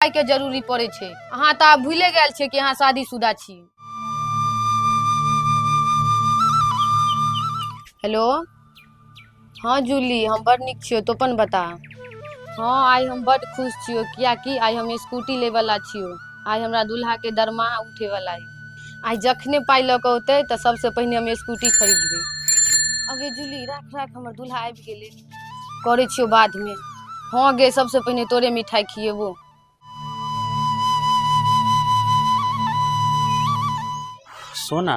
पाइके जरूरी पड़ै छै। अहाँ तऽ आब भूले गेल छियै कि अहाँ शादीशुदा छी। हेलो, हँ जूली, हम बड़ नीक छियौ, तो अपन बता। हँ, आइ हम बड खुश छियौ, कियाकि आइ हम स्कूटी लैवला छियौ। आइ हमरा दुल्हाके दरमाहा उठैवला है। आइ जखने पाइ लऽ कऽ औतै तऽ सबसँ पहिने हम स्कूटी खरीदबै। अगे जूली, राख राख, हमर दुल्हा आबि गेलै, करै छियौ बादमे। हँ गे, सबसँ पहिने तोरे मिठाइ खियेबो। सोना,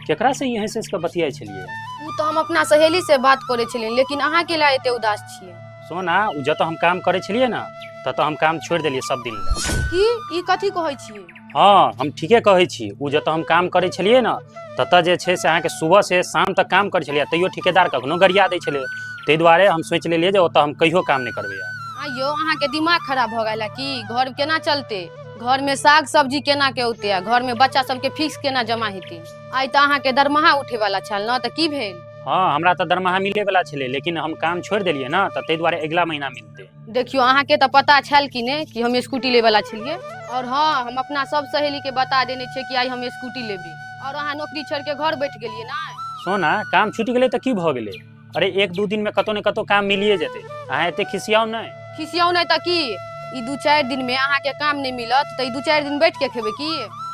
केकरा से यहीं से इसका बतियाइ छलियै? ओ तऽ हम अपना सहेली से बात करै छलियै, लेकिन अहाँ के ला एते उदास छियै? सोना, ओ जतऽ हम काम करै छलियै ने, ततऽ हम काम छोड़ि देलियै सब दिन लए। की? ई कथी कहै छियै? हँ, हम ठीके कहै छी। ओ जतऽ हम काम करै छलियै ने, ततऽ जे छै से अहाँके सुबह से शाम तक काम करै छलियै, तैयो ठिकेदार कखनो गरिया दै छलै। ताहि दुआरे हम सोचि लेलियै जे ओतऽ हम कहियो काम नहि करबै। आइयो अहाँके दिमाग खराब भऽ गेल की? घर केना चलते? घरमे साग सब्जी केना के औते आ घरमे बच्चा सबके फीस केना जमा हेतै? आइ तऽ अहाँके दरमाहा उठेवला छल ने, तऽ की भेल? हँ, हमरा तऽ दरमाहा मिलैवला छलै, लेकिन हम काम छोड़ि देलियै ने, तऽ ताहि दुआरे अगिला महीना मिलतै। देखियौ, अहाँके तऽ पता छल कि नहि कि हम स्कूटी लेवला छलियै? और हँ, हम अपना सब सहेलीके बता देने छियै कि आइ हम स्कूटी लेबै, और अहाँ नौकरी छोड़िके घर बैठ गेलियै ने? सोना, काम छुटि गेलै तऽ की भऽ गेलै? अरे, एक दू दिन में कतौ ने कतौ काम मिलिए जेतै। अहाँ एते खिसियाउ नहि। खिसियाउ नहि तऽ की? ई 2-4 दिन में अहाँके काम नहि मिलत तऽ ई 2-4 दिन बैठ के खेबै की?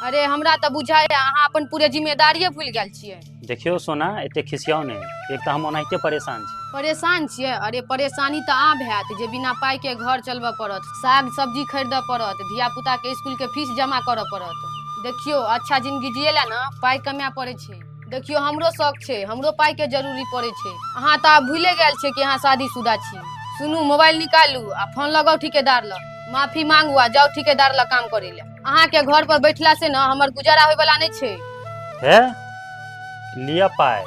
अरे, हमरा तऽ बुझाइए अहाँ अपन पूरे जिम्मेदारिये भूलि गेल छियै। देखियौ सोना, एते खिसियाउ नहि। एक तऽ हम ओनाहिते परेशान छी। परेशान छियै? अरे, परेशानी तऽ आब हैत जे बिना पाइके घर चलबऽ पड़त, साग सब्जी खरीदऽ पड़त, धिया पुताके स्कूलके फीस जमा करऽ पड़त। देखियौ, अच्छा जिंदगी जियै लए ने पाइ कमाए पड़ै छै। देखियौ, हमरो शौक छै, हमरो पाइके जरूरी पड़ै छै। अहाँ तऽ आब भूले गेल छियै कि अहाँ शादीशुदा छी। सुनू, मोबाइल निकालू आ फोन लगाउ ठिकेदार लग, माफी मांगू आ जाउ ठिकेदार लग काम करै लए। अहाँके घर पर बैठला से ने हमर गुजारा होयवला नहि छै। हे लिअ पाइ,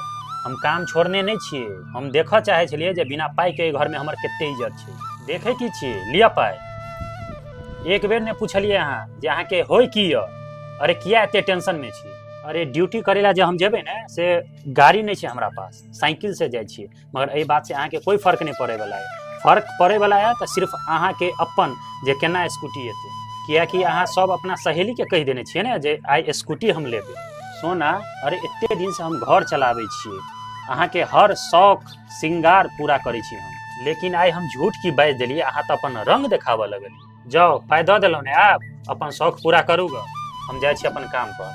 हम काम छोड़ने नहि छियै। हम देखऽ चाहै छलियै जे बिना पाइके एहि घरमे हमर कते इज्जत छै। देखै की छियै? लिअ पाइ। एक बेर नहि पुछलियै अहाँ जे अहाँके होइ की यऽ। अरे, किया एते टेंशनमे छी? अरे, ड्यूटी करै लए जे हम जेबै ने, से गाड़ी नहि छै हमरा पास, साइकिल से जाइ छियै। मगर एहि बात से अहाँके कोइ फर्क नहि पड़ैवला यऽ। फर्क पड़ैवला यऽ तऽ सिर्फ अहाँके अपन जे केना स्कूटी एतै, कियाकि अहाँ सब अपना सहेलीके कहि देने छियै ने जे आइ स्कूटी हम लेबै। सोना, अरे एते दिन से हम घर चलाबै छियै, अहाँके हर शौक श्रृंगार पूरा करै छी हम, लेकिन आइ हम झूठ की बाजि देलियै, अहाँ तऽ अपन रंग देखाबऽ लगलियै। जाउ, पाइ दऽ देलहुँ ने, आब अपन शौक पूरा करू ग। हम जाइ छी अपन काम पर।